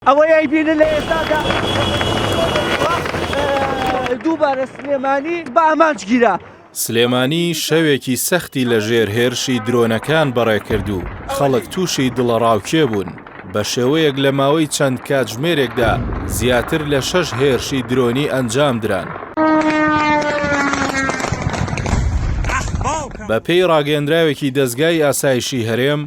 ئەوەی ئەیبینن لە ئێستادا دووبارە سلێمانی بە ئامانج گیرا. سلێمانی شەوێکی سەختی لە ژێر هێرشی درۆنەکان بەڕێکرد و خەڵک تووشی دڵەڕاوکێ بوون، بە شێوەیەک لە ماوەی چەند کاتژمێرێکدا زیاتر لە شەش هێرشی درۆنی ئەنجامدران. بەپێی ڕاگەیەندراوێکی دەزگای ئاسایشی هەرێم،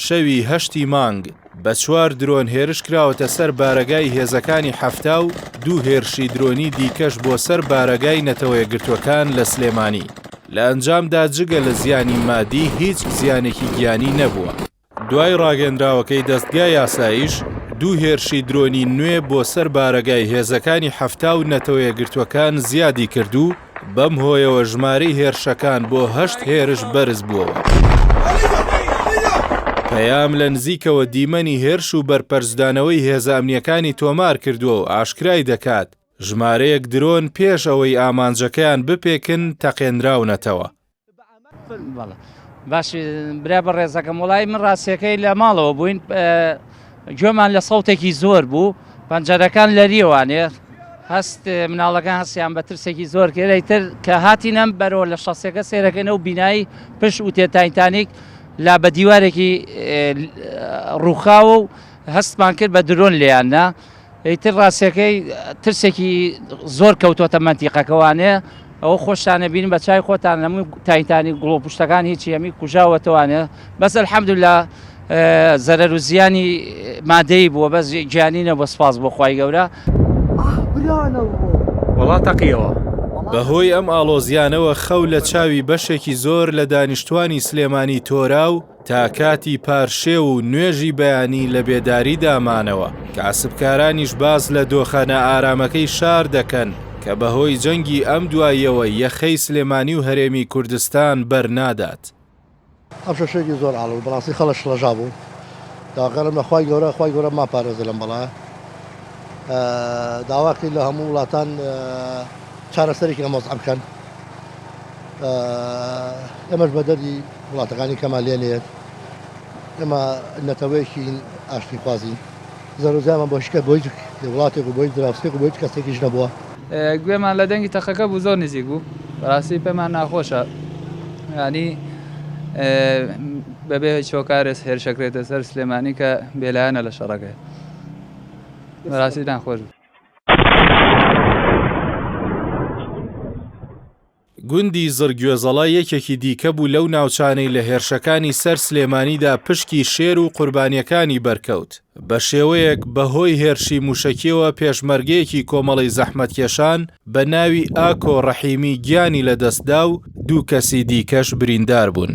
شەوی هەشتی مانگ، بە چوار درۆن هێرش کراوەتە سەر بارەگای هێزەکانی 72 هێرشی درۆنی دیکەش بۆ سەر بارەگای نەتەوەیەکگرتووەکان لە سلێمانی. لە ئەنجامدا جگە لە زیانی مادی هیچ زیانێکی گیانی نەبووە. دوای ڕاگەندراوەکەی دەستگای ئاسایش، دوو هێرشی درۆنی نوێ بۆ سەر بارەگای هێزەکانی 70 و نەتەوەیەکگرتووەکان زیادی کرد و بەم هۆیەوە ژمارەی هێرشەکان بۆ هەشت هێرش بەرز بووەوە. پەیام لە نزیکەوە دیمەنی هێرش و بەرپەرچدانەوەی هێزە ئەمنییەکانی تۆمار کردووە و ئاشکرای دەکات، ژمارەیەک درۆن پێش ئەوەی ئامانجەکەیان بپێکن تەقێنراونەتەوە. باش برا بەڕێزەکەم وڵی من ڕاستیەکەی لە ماڵەوە بووین گوێمان لە سەوتێکی زۆر بوو پەنجەرەکان لەریەوانێ هەست مناڵەکان هەستیان بە ترسێکی زۆر کرد تر کە هاتینەم بەرەوە لە شەسەکە سێرەکەن و بینایی پشت وتێ تایتانیک لا بە دیوارێکی ڕووخاوە و هەستمان کرد بە درۆن لێیاننا ئیتر ڕاستیەکەی ترسێکی زۆر کەوتۆتە مەنتیقەکەوانێ ئەوە خۆشتانە بین بە چای خۆتان هەموو تایتانی گوڵۆ پشتەکان هیچی هەمی کوژاوەتەوانێ بەس الحەمدللا زەرەر و زیانی مادەی بووە بەس گیانی نەبووە سپاس بۆ خوای گەورە. وەڵا تەقیەوە. بەهۆی ئەم ئاڵۆزیانەوە خەو لە چاوی بەشێکی زۆر لە دانیشتوانی سلێمانی تۆرا و تا کاتی پارشێو و نوێژی بەیانی لە بێداریدا مانەوە، کاسبکارانیش باس لە دۆخە نائارامەکەی شار دەکەن کە بەهۆی جەنگی ئەم دواییەوە یەخەی سلێمانی و هەرێمی کوردستان بەرنادات. ئەمشەو شەوێکی زۆر ئاڵۆز بەڕاستی خەڵک شڵەژا بوو داواکارم لە خوای گەورە خوای گەورە ماپارێزێ لەم بەڵایە داواکەی لە هەموو وڵاتان چارەسەرێکی ئەم وەزعە بکەن ئێمەش بە دەردی وڵاتەکانی کەمان لێ نێت ئێمە نەتەوەیەکی ئاشتی خوازین زەرزیانمان بۆ هیچ بۆ هیچ وڵاتێک و بۆ هیچ دراوسێک و بۆ هیچ کەسێکیش نەبووە. گوێمان لە دەنگی تەقەکە بوو زۆر نزیک بوو بەڕاستی پێمان ناخۆشە ینی بەبێ هیچ هۆکارێک هێرشەکرێتە سەر سلێمانی کە بێلایەنە لە شەڕەکەی بەڕاستی ناخۆش بوو. گوندی زڕگوێزەڵە یەکێکی دیکە بوو لەو ناوچانەی لە هێرشەکانی سەر سلێمانیدا پشکی شێر و قوربانییەکانی بەرکەوت، بە شێوەیەک بەهۆی هێرشی مووشەکییەوە پێشمەرگەیەکی کۆمەڵەی زەحمەتکێشان بە ناوی ئاکۆ ڕەحیمی گیانی لەدەستدا و دوو کەسی دیکەش بریندار بوون.